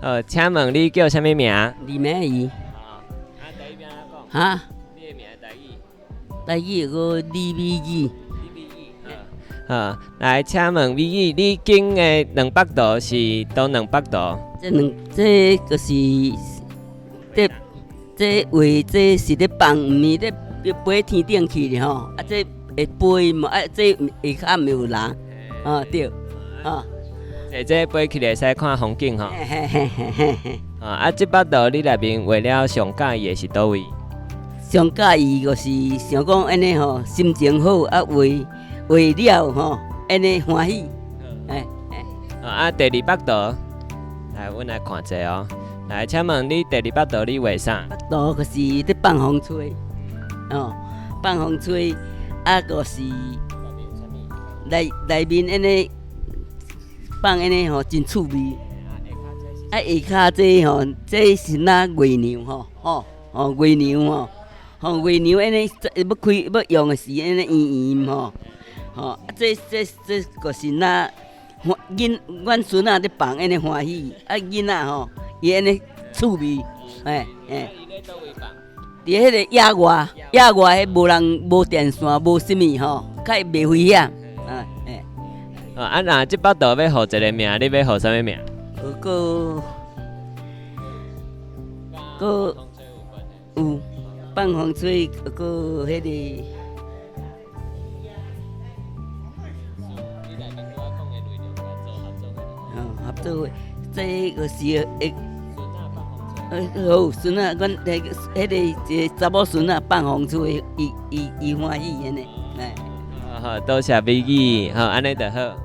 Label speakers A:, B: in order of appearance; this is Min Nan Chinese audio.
A: 好，請問你叫啥物名？
B: 李美儀。
A: 啊，台語欲按怎講？
B: 哈？
A: 你的名台語？
B: 台語個李美儀。
A: 李美儀。好，來，請問美儀，你揀的兩幅圖是佗兩幅圖？
B: 這兩，這就是這這畫，這是咧放，毋是咧飛天頂去的吼。啊，這會飛嘛？啊，這下跤有人，哦對，哦。
A: 坐這飛起來會使看風景吼。
B: 嘿嘿嘿嘿嘿。
A: 啊，這幅圖你內面畫了上佮意的是佗位？
B: 上佮意就是想講按呢吼，心情好啊，畫畫了吼，按呢歡喜。哎
A: 哎。啊，第二幅圖，來，阮來看者哦。來，請問你第二幅圖你畫啥？
B: 圖就是咧放風吹，哦，放風吹，啊，就是內內面按呢放按呢吼，真趣味。啊，下跤這吼，這是若月娘吼，吼，吼月娘吼，吼月娘按呢欲開欲用的時，按呢圓圓吼，吼，啊，這這這就是若歡囡，阮孫仔咧放按呢歡喜，啊，囡仔吼，伊按呢趣味，哎哎。佇彼个野外，野外彼無人，無電線，無啥物吼，較袂危險。啊哎。
A: 啊，若這幅圖欲予一个名，你欲予啥物名？
B: 閣閣有放風吹，閣彼个。哦，合作伙，這個是會。好，孫仔，阮彼个彼个一个查某孫仔放風吹，伊伊伊歡喜按呢，哎。
A: 好，多謝美女，好，按呢就好。